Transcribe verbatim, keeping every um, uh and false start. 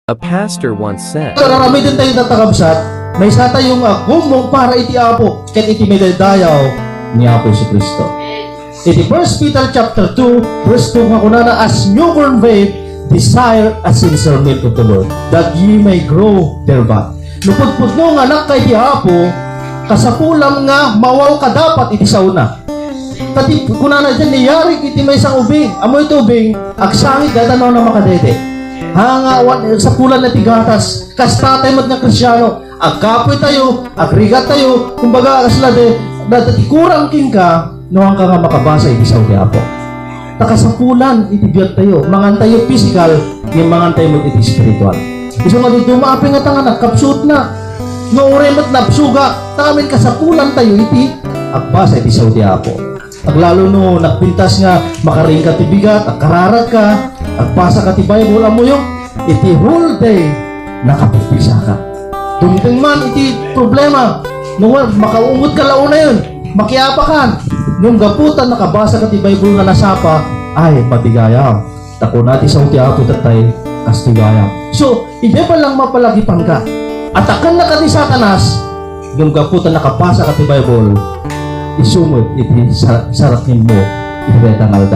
A pastor once said, Aramiden tayo, tatakabsat, maysa tayo nga aggummong para iti Apo ket iti madaydayaw ni Apo Jesu-Cristo. Iti First Peter chapter two, verse two nga kunana, "As newborn babe, desire a sincere milk of the word, that ye may grow thereby." No pudpudno nga anakka iti Apo, kasapulam nga mawawka dapat iti saona. Tati kunana dyan, niyarig iti maysa nga ubing. Ammo iti ubing, agsangit dayta no makadede. Ha nga awan, sapulan na ti gatas. Kasta tayo met nga Kristiano, agkapoy tayo, agrigat tayo, kumbaga, kasla de, dati kurang kenka, no haanka nga makabasa iti sao ti Apo. Ta kasapulan iti biag tayo, mangan tayo physical, ngem mangan tayo met iti spiritual. Isu nga dudumapi nga tangan, nagkapsut na. No uray met nabsugak, ta amin kasapulan tayo iti agbasa iti sao ti Apo. Aglalo no nagpintas nga makaring ka ti bigat, agkararag ka, agbasa ka ti Bible, ammoyo, iti whole day, nakapagpisa ka. Dumteng man iti problema, no, makaungot ka launayon, makiapakan. Ngem gapu ta nakabasa ka ti Bible nga nasapa, ay, matigayam. Ta kuna ti sao ti Apo tattay, kas ti gayam. So, idiay pa lang mapalagipan ka. Ataken na ka ni Satanas, ngem gapu ta nakabasa ka ti Bible, isu met iti sa-, saraknimo iti dayta nga aldaw.